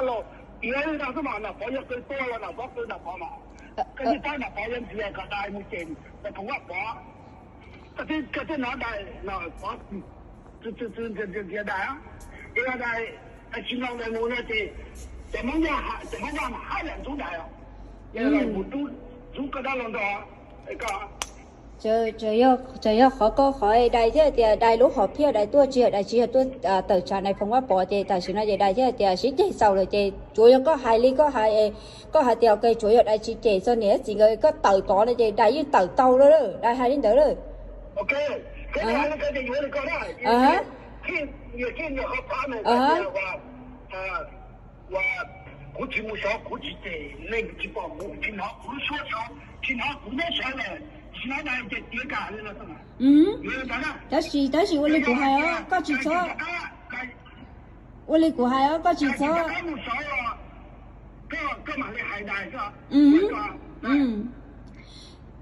Los tiav li no xwb mas Nom Pov yog qw tuaj los Nom Pov qw Nom Pov mas, koj yeej pab Nom Pov yuav ntxias kom dais mus cem Nom Pov Vaj Pov. Koj twb hnov dais Nom Pov ntxias dais, ces yog dais tsis mloog dais mus no ces cov Hmoob Vaj, cov Hmoob Vaj mas hab yam ntxub dais os. Ces los mus ntxub koj dab laug nrog koj. Txawm yog qhov ko qhov dais thiaj tias dais lub hom phiaj dais tuaj tsis yog dais tsis yog tuaj tawm tsam nais phoo Vaj Pov ces tam sim no ces dais thiaj tias sib ceg txaus lawm ces tsuav yog koj hais li koj hais, koj hais tias ok tsuav yog dais tsis cem txog niam txiv nkawd koj tawm tod no ces dais yeej tawm tau lawm, dais hais li ntawd lawm. Kuv tsis mus saud kuv tsis cem, neeg tsis pom kuv tsis hnov kuv lub suab saud tsis hnov kuv nyob saud lawm, tsis hnov dais ces tiav kam li no. Tab sis, tab sis ua li kuv hais os, koj tsis txhob, ua li kuv hais os, koj tsis txhob,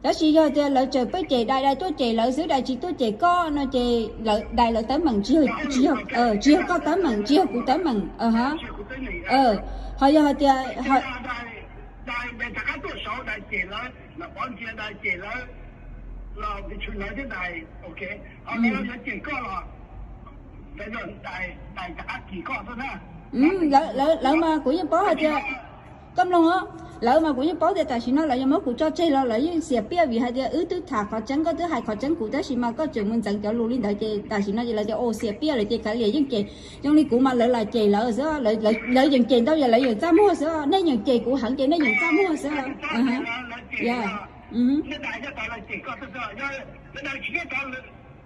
tab sis yog tias lawv tseem pheej cem dais, dais tuaj cem lawv xwb, dais tsis tuaj cem koj no ces dais lawv teeb meem, tsis yog koj teeb meem, tsis yog kuv teeb meem. Ho yog hais tias lawv mas kuv yeej paub hais tias, koj mloog os, lawv mas kuv yeej paub tias tam sim no lawv yuav muab kuv tso tseg los lawv yeej xiam piaj vim hais tias wb twb tham qhov tseeb, koj twb hais qhov tseeb kuv, tab sis mas koj tseem mus ntxeev cov lus li ntawd ces tam sim no ces lawv tias xiam piaj lawm ces kav liam yeej cem. Zoo li kuv mas lawv lam cem lawv xwb, lawv yeem cem ntau yam lawv yeem txaj muag xwb, nej yeem cem kuv heev ces nej yeem txaj muag xwb.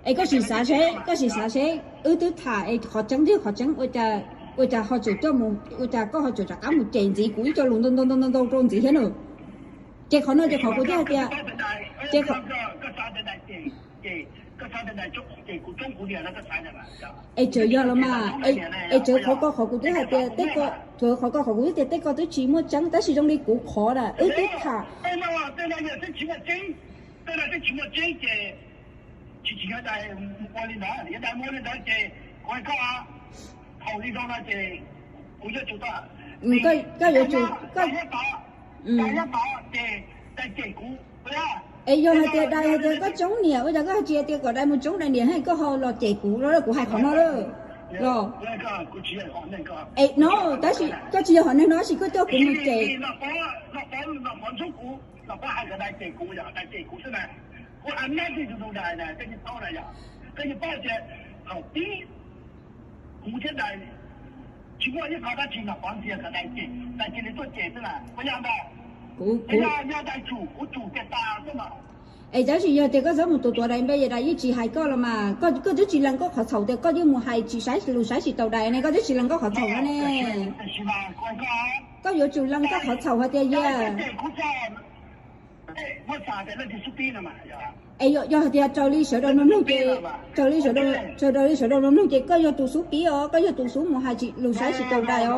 Es koj sim xav seb, koj sim xav seb, wb twb tham es qhov tseeb twb yog qhov tseeb, ua cas ho tseem coj mus, ua cas koj ho tseem rov qab mus cem ntxiv kuv ib co lus ntau ntau ntau ntau rau ntxiv thiab no? Ces qhov no ces qhov kuv thiaj hais tias, ces es txawm yog los mas, es txawm qhov ko qhov kuv twb hais tias tej ko, txawm qhov ko qhov kuv twb tias tej ko twb tsis muaj tseeb, tab sis zoo li kuv qhov na wb twb tham. Koj yuav tsum, es yog hais tias dais hais tias koj tsoob niam, ua cas koj tsis hais tias kom dais mus tsoob dais niam, koj ho los cem kuv los kuv hais qhov no lawm los? Es no, tab sis koj tsis yog hom neeg no tab sis koj coj kuv mus cem. Es tab sis yog tias koj txhob mus tuav tuav dais npe es dais yeej tsis hais koj los mas, koj twb tsis lees koj qhov txhaum tias koj yeej mus hais tsis saib lus saib tsis taus dais ne, koj twb tsis lees koj qhov txhaum no ne. Koj yuav tsum lees koj qhov txhaum hais tias yog es yog hais tias raws li sawv daws mloog mloog ces, raws li sawv daws mloog ces koj yog tus xub pib os, koj yog tus xub mus hais lus saib tsis taus dais os.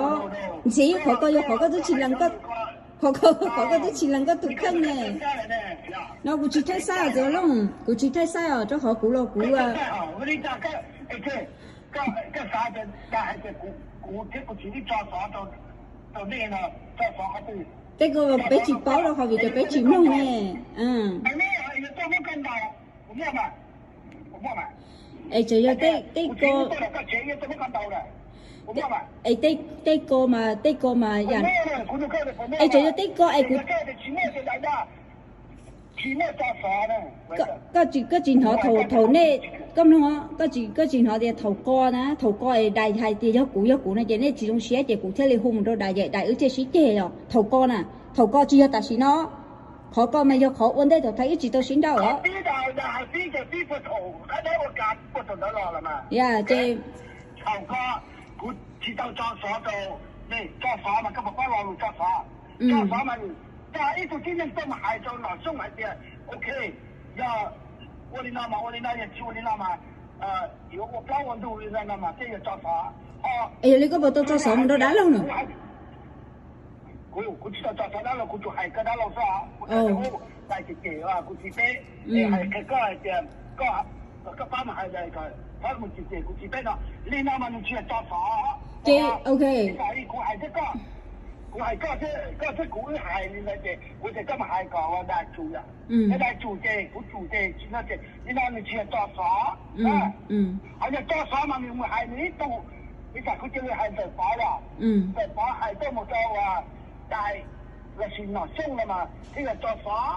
Ntxiv qhov ko yog qhov koj twb tsis lees, qhov ko qhov koj twb tsis lees koj tus kheej ne. No kuv tsis thaij xav txwv looj, kuv tsis thaij xav os, rau qhov kuv los kuv Tej ko peb tsis paub rau qhov vim tias peb tsis mloog ne. Es tseem yog tej ko, es tej ko mas, tej ko mas yam, es tseem yog tej ko es kuv, koj tsis, koj tsis hnov thaum, thaum nej, koj mloog, koj tsis, koj tsis hnov tias thaum ko na, thaum ko es dais hais tias yog kuv yog kuv no ces nej tsis zoo siab ces kuv thiaj li hu mus rau dais ces dais wb thiaj sib ceg os. Thaum ko na, thaum ko tsis yog tam sim no. Qhov ko mas yog qhov ua ntej thaum thawj wb tsis tau sib nrauj os. Yog ces Es yog li koj puas tau tso xov mus rau dab laug no? Kuv tsis tau tso xov, kuv tsuas hais koj tias koj pab mus hais, pab mus cem kuv tsis peb no, li no mas nws tsis yog tso xov. Ces ok, kuv hais thiab koj, kuv hais koj thiab, koj thiab kuv wb hais li ntawd ces kuv tias koj mus hais kom ua dais tsum yom. Yog dais tsum ces kuv tsum ces tsis no ces li no nws tsis yog tso xov. Ho yog tso xov mas nws mus hais nws ib tug, ib tsam kuv cia li hais Ntxawm Pov yom. Ntxawm Pov hais tuaj mus rau uas dais lossis Nom Xyooj no mas thiaj yog tso xov.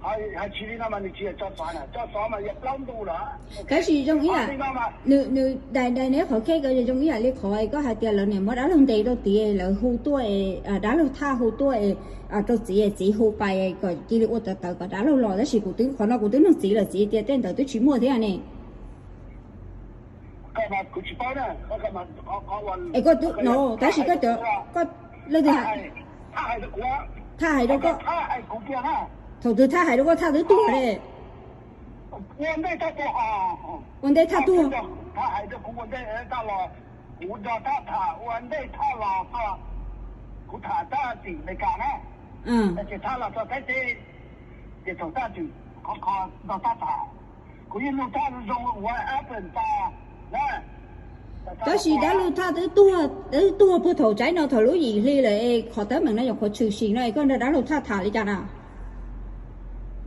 Hais tsis li no mas nws tsis yog tso xov na, tso xov mas yog plaub ntu lawm. Tab sis zoo ib yam, nws dais dais neb qhov case ko zoo ib yam li qhov koj hais tias lawv niam muab dab laug ntes rau tid, lawv hu tuaj, dab laug thaj hu tuaj rau txiv, txiv hu pais kom cia li ua tawv tawv kom dab laug los. Tab sis kuv twb, qhov no kuv twb nug txiv lawm, txiv tias tej ntawd twb tsis muaj thiab ne. Es koj twb no, tab sis koj, koj, leej twg, thaj hais rau koj, thaum twg thaj hais rau koj thaj twb tuag ne? Ua ntej thaj tuag. Kuv nrog thaj tham ua ntej thaj los, kuv tham thaj tim Amelikas na, ces thaj los txog Thaib teb, ces thaum thaj tim, qhov kho nrog thaj tham, kuv yeej nug thaj zoo ua app tas na. Tab sis dab laug thaj twb tuag, twb tuag puag thaum tsaib no thaum lub yim hli lawm es qhov teeb meem no yog qhov tshwm sim no es koj nrog dab laug thaj tham li cas na?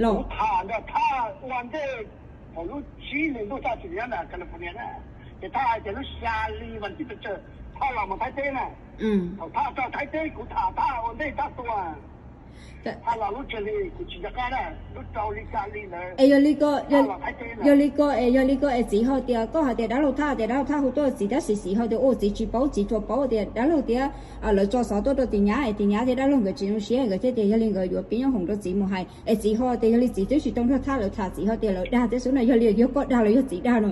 Los tham nrog thaj ua ntej thaum lub tsib hlis ntuj thaj tsis nyob na California na, ces thaj hais tias lub xya hli vas thib pes tsawg thaj los mus Thaib teb na. Thaum thaj txog Thaib teb kuv tham thaj ua ntej thaj tuag. Thaj los lub tswv hli kuv tsis nco qab na, lub rau hli xya hli ntawd. Es yog li ko, yog li ko es, yog li ko es txiv ho tias, koj hais tias dab laug thaj, tias dab laug thaj hu tuaj txiv, tab sis txiv ho tias ua txiv tsis paub, txiv tsuas paub tias dab laug thiab lawv tso xov tuaj rau tis nyab es tis nyab thiab dab laug nkawd tsis zoo siab, nkawd thiaj tias yog li nkawd yuav pib nyob hoom rau txiv mus hais. Es txiv ho tias yog li txiv twb tsis tau nrog thaj lawv tham, txiv ho tias lawv dag thiab xwb na, yog li yog koj dag los yog txiv dag no?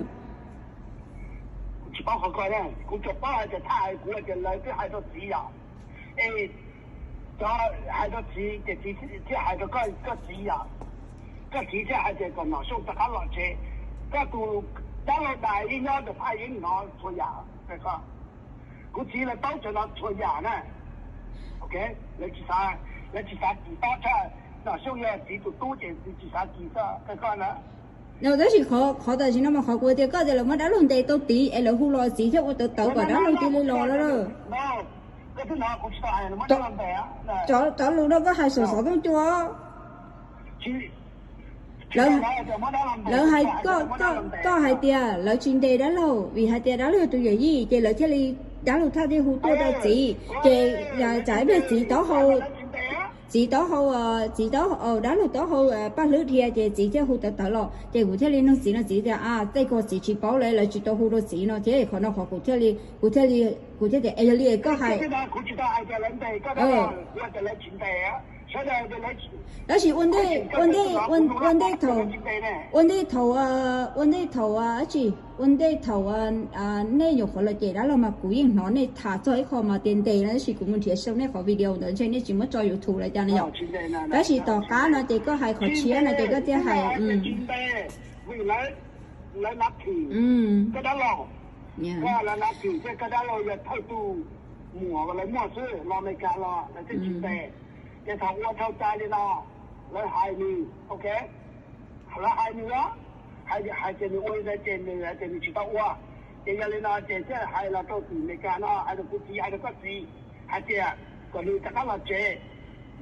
Kuv tsis paub qhov ko, kuv tsuas paub hais tias thaj hais kuv tias lawv twb hais rau txiv yom. Es cov hais rau txiv ces txiv thiaj hais rau koj, koj txiv yom. Koj txiv thiaj hais tias kom Nom Xyooj rov qab los tsev, koj tus dab laug dais yeej nyob ntawm thaj yeej hnov txhua yam. Kuv txiv lawv paub cov no txhua yam na. Lawv tsis xav kis tob tshaj, Nom Xyooj yog txiv tus tub ces txiv tsis xav kis txog koj na. Tab sis qhov tam sim no mas qhov kuv tias koj tias lawv muab dab laug ntes tau tid es lawv hu los txiv thiaj ua tawv tawv kom dab laug cia li los lawm. Cov lus no koj hais saum xov tooj cua. Lawv hais, koj hais tias lawv tsis ntes dab laug vim hais tias dab laug yog tus yawm yij ces lawv thiaj li, dab laug thaj thiaj hu tuaj rau txiv ces tsam ib pliag txiv taub hau, txiv taub hau, txiv taub, dab laug taub hau paj hlwb dhia ces txiv thiaj hu tawv tawv los ces kuv thiaj li nug txiv no, txiv tias a tej ko txiv tsis paub lawm, lawv tsis tau hu rau txiv no thiab qhov no qhov kuv thiaj li, kuv thiaj li, kuv thiaj tias es yog li koj hais. Tab sis ua ntej, ua ntej, ua ntej thaum, ua ntej thaum, ua ntej thaum, dab tsi, ua ntej thaum nej nyuam qhuav los cem dab laug mas kuv yeej hnov nej tham txog ib qho mas tias ntes no, tab sis kuv mus nrhiav sau nej qhov video ntawd ntshe nej tsis muab tso YouTube los cas no yom. Tab sis tom qab no ces koj hais qhov tshiab no ces koj thiaj hais, lawv nav thim koj dab laug, lawv nav thim thiab koj dab laug yog thawj tug muam uas lawv muaj xwb, los Amelikas los lawv thiaj tsis ntes. Ces thaum ua dhau cai li no, lawv hais nws, ok, lawv hais nws os, hais tias nws ua li ntawd ces nws hais tias nws tsis tau ua. Ces yog li no ces thiaj hais los rau tim Amelikas no, hais rau kuv txiv, hais rau koj txiv, hais tias kom nws rov qab los tsev,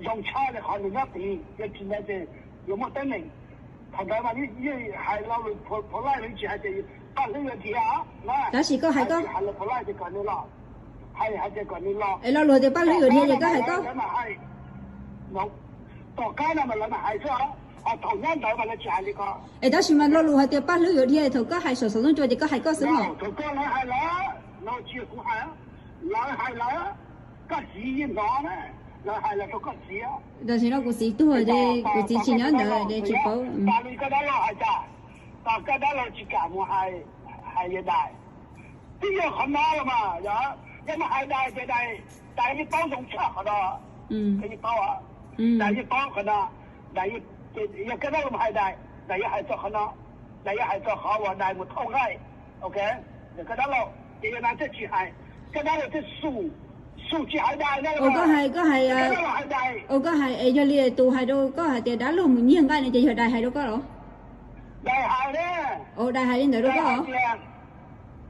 zoo tshaj li qhov nws nyob tid, yog tsis ntawd ces yuav muaj teeb meem. Thaum ntawd mas yeej hais lo lus polite, tsis hais tias paj hlwb yuav dhia na. Tab sis koj hais, hais lo polite tias kom nws los, hais, hais tias kom nws los. Es lo lus tias paj hlwb yuav dhia ces koj hais koj. Tom qab no mas lawv mas hais xwb, thaum nyob ntawd mas lawv tsis hais li ko. Es tab sis mas lo lus hais tias paj hlwb yuav dhia thaum koj hais saum xov tooj cua ces koj hais koj xwb mas. Thaum koj lawv hais lawm, no tsis yog kuv hais, lawv hais lawm, koj txiv yeej hnov na, lawv hais los rau koj txiv. Tam sim no kuv txiv tuag ces kuv txiv tsis nyob ntawd ces tsis paub. Tas li koj dab laug hais cas, tas koj dab laug tsis kam mus hais, hais yawg dais. Twb yog qhov no los mas, yog, yog mus hais dais ces dais, dais yeej paub zoo tshaj qhov no. Dais yeej paub, dais yeej paub qhov no. Dais, yog koj dab laug mus hais dais, dais yuav hais txog qhov no, dais yuav hais txog qhov uas dais mus thauj nqaij, ok, yog koj dab laug ces yog no thiaj tsis hais, koj dab laug thiaj xum, xum tsis hais dais na. Koj hais, koj hais, koj hais es yog li tus hais rau koj hais tias dab laug mus nyiag nqaij no ces yog dais hais rau koj los? Dais hais ne. Dais hais li ntawd rau koj os?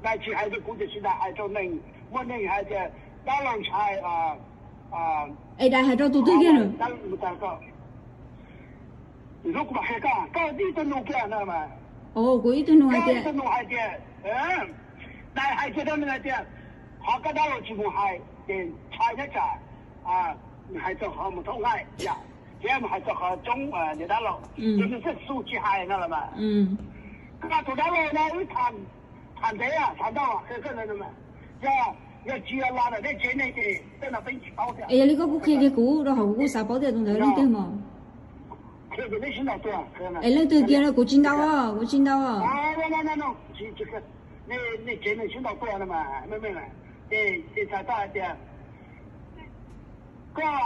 Dais tsis hais rau kuv tiam sis dais hais rau neeg, muaj neeg hais tias dab laug ntshai. Es dais hais rau tus twg kiag na? Dab laug mus tas ko, lub kuv mam qhia koj, koj ib tug nus kiag no mas. Kuv ib tug nus hais tias, ib tug nus hais tias, dais hais kiag rau nws hais tias, qhov koj dab laug tsis mus hais ces ntshai nyob tsam nws hais txog qhov mus thoob nqaij yom, thiab mus hais txog qhov coob niam dab laug, ces nws thiaj xu tsis hais no los mas. Koj tus dab laug no wb tham, tham ntev tham ntau qhia koj no, yog, yog tsis yog los ntawm nej tsev neeg ces tej no peb tsis paub thiab. Es yog li koj kuj qhia kiag kuv rau hauv kuv kuj xav paub tias tus ntawd leej twg mas. Es leej twg kiag no kuv tsis ntau, kuv tsis ntau. Nej tsev neeg sib ntaus tuaj no mas, ces txhais tau hais tias koj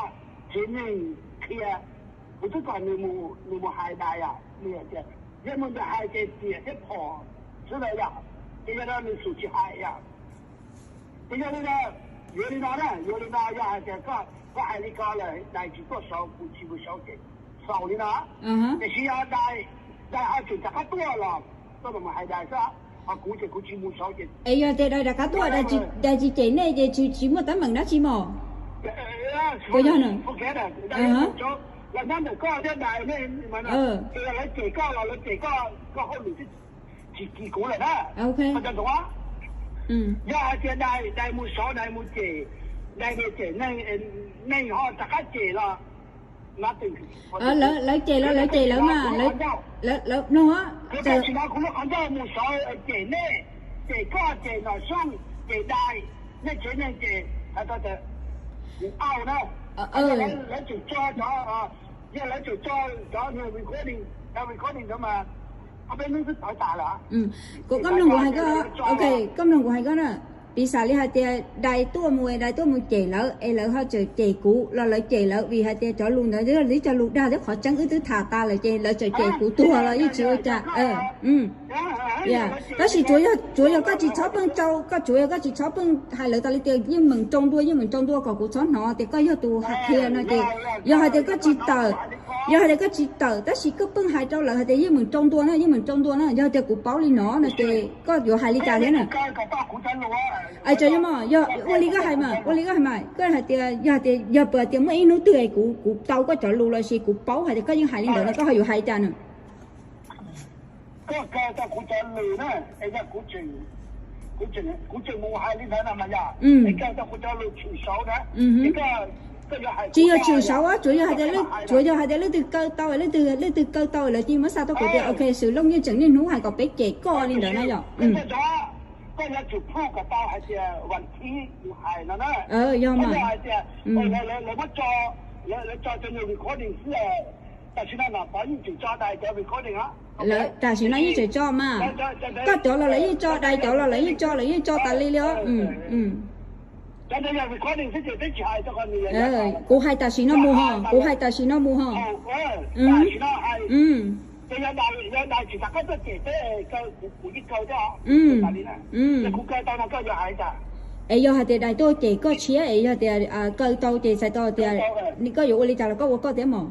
tsev neeg qhia, kuv twb kom nws mus hais dais yom, nws tias yog mus ntawd hais ces tiam thiab phom xwb lawm yom, ces yog no nws xum tsis hais yom. Ces yog li no, yuav li no na, yuav li no yog hais tias koj, koj hais li ko lawm dais tsis tuaj saud kuv tsis mus saud ces xaus li no. Tiam sis yog dais, dais ho tseem rov qab tuaj los koj mam mus hais dais xwb, ho kuv ces kuv tsis mus saud ces. Es yog tias dais rov qab tuaj, dais tsis cem nej ces tsis muaj teeb meem dab tsi mos. Puas yog na? Los nyob ntawm koj thiab dais, lawv cem koj los lawv cem koj, koj hauj lwm tsis kis kuv lawm na. Yog hais tias dais, dais mus saud dais mus cem, dais mus cem neeg, neeg ho rov qab cem los lawv cem los lawv cem lawv mas, lawv mloog. Tsis no kuv lub qhov ncauj mus saud cem nej, cem koj cem Nom Xyooj cem dais, nej tsev neeg ces hais tau tias au na. Lawv tseem tso cov, yog lawv tseem tso cov recording, cov recording ntawd mas ob peb hnub twb tawv tas lawm. Koj mloog kuv hais koj, ok, koj mloog kuv hais koj na. Piv xam li hais tias dais tuaj mus, dais tuaj mus cem lawv es lawv ho tseem cem kuv los lawv cem lawv vim hais tias cov lus ntawd twb yog lub cov lus dag thiab qhov tseeb wb twb tham tas lawm ces lawv tseem cem kuv tuag los yeej tsis ua cas. Tab sis tsuav yog koj tsis txhob pheej, koj tsuav yog koj tsis txhob pheej hais lawv tas li tias yeej meem rau ntua, yeej meem rau ntua kom kuv txhob hnov tias koj yog tus hais qhia no ces, yog hais tias koj tsis tawm, yog hais tias koj tsis tawm tab sis koj pheej hais rau lawv hais tias yeej meem rau ntua na, yeej meem rau ntua na, yog tias kuv paub li no no ces koj yuav hais li cas thiab na? Tso yog mas, yog ua li koj hais mas, ua li koj hais mas, koj hais tias yog tias, yog tias muaj ib hnub twg kuv, kuv tau koj cov lus los sis kuv paub hais tias koj yeej hais li ntawd no koj ho yuav hais li cas na? Koj kaw tau kuv cov lus na, es yog kuv tseem, kuv tseem mus hais li ntawd no mas yog, es kaw tau kuv cov lus tshwm saud na, koj yuav hais tsis yog tshwm saud, tsuav yog hais tias, tsuav yog hais tias leej twg kaw tau, leej twg, leej twg kaw tau lawv cia li muab xa tuaj kuv tias ok, Swm Looj yeej tseem niaj hnub hais kom peb cem koj li ntawd na yom. Koj yuav tsum prove kom tau hais tias Vam Thib mus hais no na. Yog mas. Hais tias lawv muab tso, lawv tso cov recording xwb. Tam sim no Nom Pov yeej tseem tso dais cov recording. Tam sim no yeej tseem tso mas. Koj cov los lawv yeej tso, dais cov los lawv yeej tso, lawv yeej tso tas li li os. Cov ntawd yog recording xwb ces peb tsis hais, kuv hais tam sim no mus ho, kuv hais tam sim no mus ho. Tam sim no hais, ces yog dais, yog dais tsis rov qab tuaj cem peb, kuv yeej kaw thiab. Yog kuv kaw tau no koj yuav hais cas? Es yog hais tias dais tuaj cem koj tshiab es yog tias kaw tau ces txhais tau tias koj yuav ua li cas los koj ua koj thiab mos.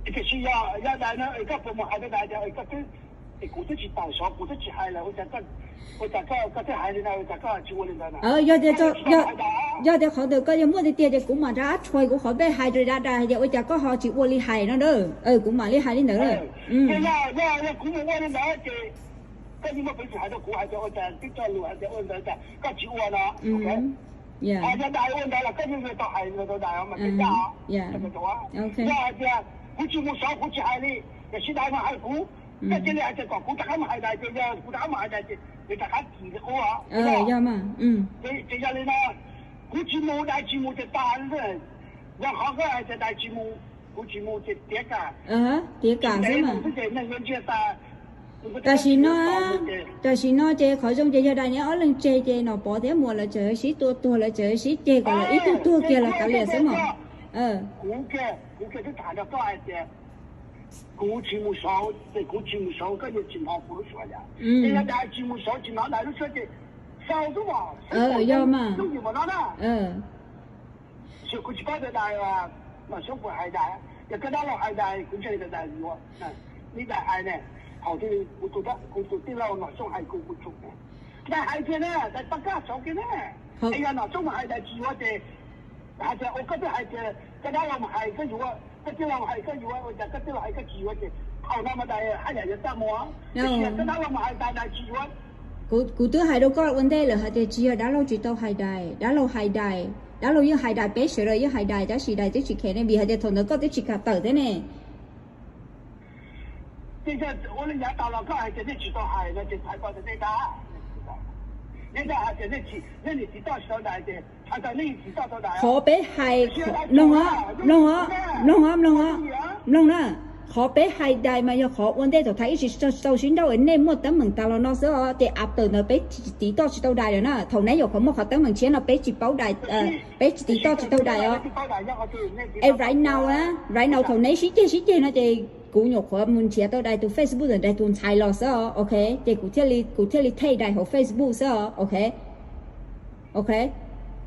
Tiam sis yog, yog dais no es koj puas mus hais rau dais tias koj twb, es kuv twb tsis tawm saud, kuv twb tsis hais lawm, ua cas koj, ua cas koj, koj thiaj hais li no, ua cas koj tsis ua li ntawd na? Yog tias, yog tias qhov ntawd koj yog muaj tiag tiag ces kuv mam rov qab tshuav kuv qhov npe hais rau dais hais tias ua cas koj ho tsis ua li hais no na. Kuv mam li hais li ntawd na. Ces yog, yog, yog kuv mus ua li ntawd ces koj yeej muaj peev xwm hais rau kuv hais tias ua cas twb coj lus hais tias ua ntawd cas koj tsis ua no. Ho yog dais ua ntawd los koj yeej yuav tau hais rau dais mas koj caj. Yog hais tias kuv tsis mus saud kuv tsis hais li, tiam sis dais mas hais kuv, koj cia li hais tias kom kuv rov qab mus hais dais ces yog kuv rov qab mus hais dais ces nws rov qab kis li qub. Yog, ces yog li no, kuv tsis mus dais tsis mus ces tas. Yog qhov koj hais tias dais tsis mus, kuv tsis mus ces tiav kam, tiav kam xwb mas. Tam sim no, tam sim no ces qhov zoo ces yog dais neb ob leeg tseg ces Nom Pov thiab Muas lawv tseem sib tua tuag, lawv tseem sib ceg kom lawv ib tug tuag kiag lawv kav liam xwb mas. Kuv, kuv twb tham rau koj hais tias kuv tsis mus saud ces kuv tsis mus saud, koj yuav tsis hnov kuv lub suab yom. Ces yog dais tsis mus saud tsis hnov dais lub suab ces xau xwb mas, xwb yog mas, lub yim mas no na. Tiam sis kuv tsis paub tias dais, Nom Xyooj puas hais dais, yog koj dab laug hais dais kuv ntseeg tias dais yuav. Li dais hais ne, thaum twg kuv tus tij laug Nom Xyooj hais kuv, kuv tsum ne. Dais hais tiag na, dais pab kab saud kiag na. Es yog nom txob mus hais dais tsis yuav ces hais tias, ua koj twb hais tias koj dab laug mus hais koj yuav, koj tij laug mus hais koj yuav, ua cas koj tij laug hais koj tsis yuav ces thaum no mas dais haj yam yuav txaj muag. Tiam sis koj dab laug mus hais dais, dais tsis yuav. Kuv twb hais rau koj ua ntej lawm hais tias tsis yog dab laug tsis tau hais dais, dab laug hais dais, dab laug yeej hais dais, peb sawv daws yeej hais dais, tab sis dais twb tsis kheev ne, vim hais tias thaum ntawd koj twb tsis kam tawm thiab ne. Tej zaum ua li yav tas los koj hais tias nej tsis tau hais no ces txhais tau tias nej dab, nej dab hais tias nej nim txiv toj tsis tau dais ces txhais tau nej txiv toj tau dais. Qhov peb hais, mloog os, mloog os, mloog os, mloog os, mloog na. Qhov peb hais dais mas yog qhov ua ntej thaum thaj ib tsis tau sib nrauj, nej muaj teeb meem tas los no xwb os, ces after ntawd peb txiv toj tsis tau dais lawm na. Thaum neb yuav qhov muaj qhov teeb meem tshiab no peb tsis paub dais, peb tsis txiv toj tsis tau dais os. Es right now, right now thaum neb sib ceg sib ceg no ces kuv nyuam qhuav mus nrhiav tau dais tus Facebook ntawm dais tus ntxhais los xwb os, ok. Ces kuv thiaj li, kuv thiaj li thaij dais hauv Facebook xwb os, ok. Ok.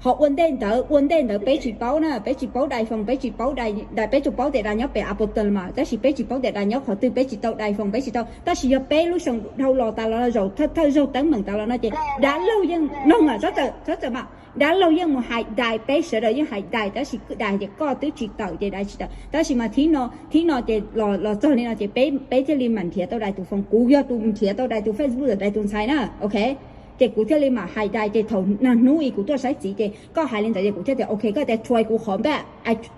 Ho ua ntej ntawd, ua ntej ntawd peb tsis paub na, peb tsis paub dais phone, peb tsis paub dais, peb tsuas paub tias dais nyob pem Appleton mas, tab sis peb tsis paub tias dais nyob qhov twg, peb tsis tau dais phone, peb tsis tau. Tab sis yog peb lub xyoo dhau los tas los zaum thawj zaug teeb meem tas los no ces dab laug yeej, mloog mas, txhob txawm mas, dab laug yeej mus hais dais, peb sawv daws yeej hais dais, tab sis dais tias koj twb tsis tawm ces dais tsis tawm. Tab sis mas thib no, thib no ces los txog li no ces peb thiaj li mam nrhiav tau dais tus phone, kuv yog tus nrhiav tau dais tus Facebook ntawm dais tus ntxhais na, ok. Ces kuv thiaj li mam hais dais, ces thaum niaj hnub ib kuv tuaj saib txiv ces koj hais li ntawd ces kuv thiaj tias ok, koj tias try kuv qhov npej,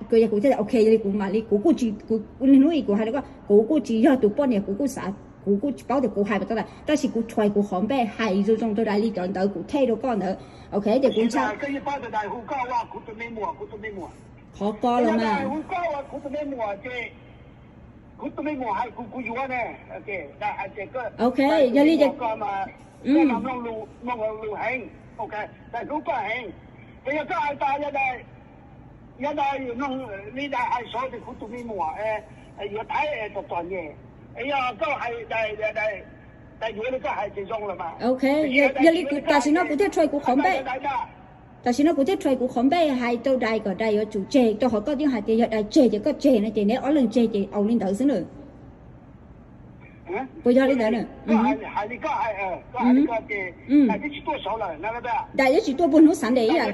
kuv thiaj tias ok, yog li kuv mam li, kuv kuj tsis, niaj hnub ib kuv hais rau koj, kuv kuj tsis yog tus poj niam, kuv kuj xav, kuv kuj tsis paub tias kuv hais puas tau dais, tab sis kuv try kuv qhov npej hais zoo zoo rau dais li cov ntawd kuv thaij rau koj ntawd, ok. Ces kuv ntshai qhov ko los mas. Ok, yog li ces Ces yog koj hais tas, yog dais, yog dais mloog li dais hais saud ces kuv tus me muam yuav thaiv txom txom nyem, yog koj hais dais, dais yuav li koj hais ces zoo lawm mas. Ok, yog li tam sim no kuv thiaj try kuv qhov npej. Tam sim no kuv thiaj try kuv qhov npej hais rau dais kom dais yuav tsum tseg, rau qhov koj twb hais tias yog dais tseg ces koj tseg no ces neb ob leeg tseg ces au li ntawd xwb na. Puas yog li ntawd na? Dais twb tsis tuaj puag hnub Sunday ib yam.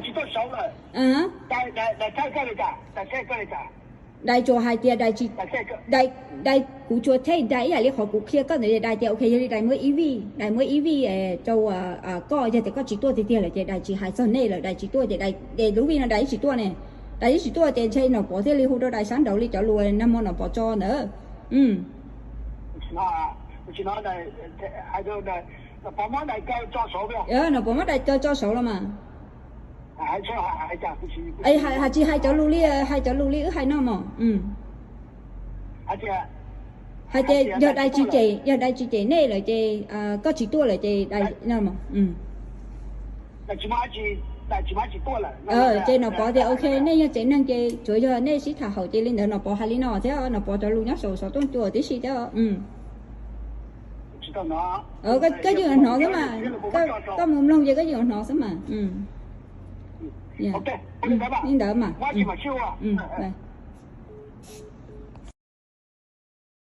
Dais tsuas hais tias dais, dais kuv tsuas thaij dais ib yam li qhov kuv qhia koj ntawd, dais tias ok, yog li dais muab ib vij, dais muab ib vij rau koj, yog tias koj tsis tuaj tiag tiag lawm ces dais tsis hais txog nej lawm, dais tsis tuaj ces dais, lub vij no dais tsis tuaj ne. Dais tsis tuaj ces ntshe Nom Pov thiaj li hu rau dais sab nraud li cov lus nag hmo Nom Pov tso ntawd. Nom Pov muab dais tso tso saud los mas. Hais tsis hais cov lus li, hais cov lus li wb hais no mog. Hais tias yog dais tsis cem, yog dais tsis cem nej lawm ces koj tsis tuaj lawm ces dais no mog. Ces Nom Pov tias ok, nej yog tsev neeg ces tsuav yog nej sib tham haum ces li ntawd. Nom Pov hais li no thiab, Nom Pov cov lus nyob saum xov tooj cua tib si thiab. Koj yeej hnov xwb mas, koj mus mloog ces koj yeej hnov xwb mas. Li ntawd mas.